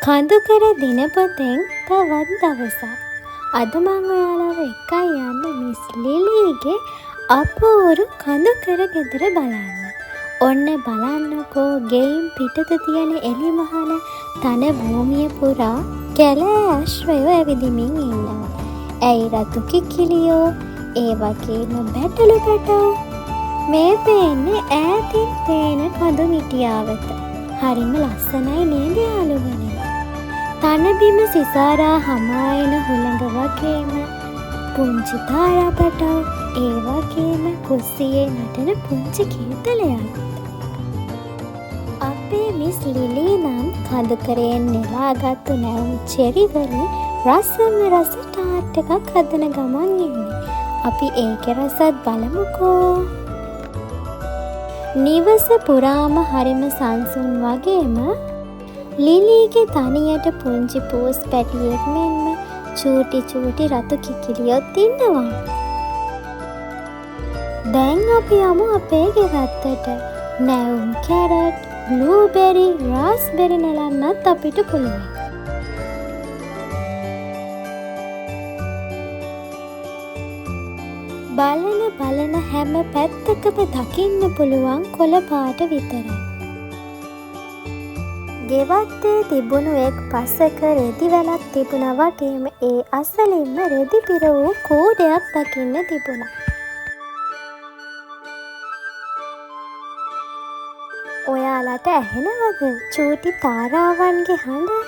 කඳුකර දිනපොතෙන් තවත් දවසක්. අද මං ඔයාලව එක්කන් යන්නේ මිස් ලිලීගේ අපූරු කඳුකර ගෙදර බලන්න. ඔන්න බලන්නකෝ, ගෙයින් පිටත තියෙන එලිමහන තන භූමිය පුරා කැලෑ අශ්වයෝ ඇවිදිමින් ඉන්නවා. ඇයි රතු කිකිලියෝ, ඒ වගේම බැටළු පැටව්. මේ පේන්නේ ඈතින් පේන කඳු මිටියාවත. හරිම ලස්සනයි නේද යාළුවනේ? තනබිම සිසාරා හමා එන හුළඟ වගේම පුංචි තාරා පැටව්, ඒ වගේම කුස්සියේ නටන පුංචි කීතලයක්. අපේ මිස් ලිලී නම් කඳුකරයෙන් නෙලාගත්තු නැවුම් චෙරි වලින් රසම රස ටාට් එකක් හදන ගමන් ඉන්නේ. අපි ඒකේ රසත් බලමුකෝ. නිවස පුරාම හරිම සංසුන් වගේම ලිලීගේ තනියට පුංචි පූස් පැටියෙක් මෙන්ම චූටි චූටි රතු කිකිලියොත් ඉන්නවා. දැන් අපි යමු අපේ ගෙවත්තට. නැවුම් කැරට්, බ්ලූබෙරි, රාස්බෙරි නෙලන්නත් අපිට පුළුවන්. බලන බලන හැම පැත්තකම දකින්න පුළුවන් කොළ පාට විතරයි. ගෙවත්තේ තිබුණු එක් පසක රෙදි වැලක් තිබුණා වගේම ඒ අසලින්ම රෙදි පිර වූ කූඩයක් දකින්න තිබුණා. ඔයාලට ඇහෙනවද චූටි තාරාවන්ගේ හඬ?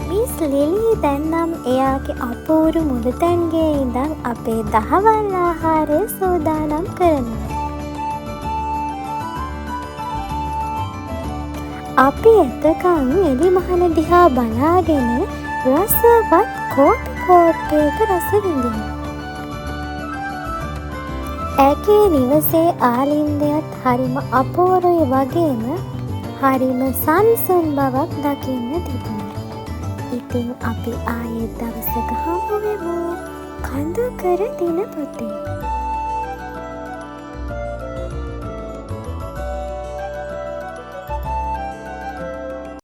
මිස් ලිලී දැන් නම් එයාගේ අපූරු මුළුතැන්ගේ ඉඳන් අපේ දහවල් ආහාරය සූදානම් කරනවා. අපි එතකන් එලිමහන දිහා බලාගෙන රසවත් කෝපි කෝප්පයක රස විඳිමු. ඇගේ නිවසේ ආලින්දයත් හරිම අපූරුයි වගේම හරිම සංසුන් බවක් දකින්න තිබුණා. ඉතින් අපි ආයෙත් දවසක හමු වෙමු කඳුකර දිනපොතේ.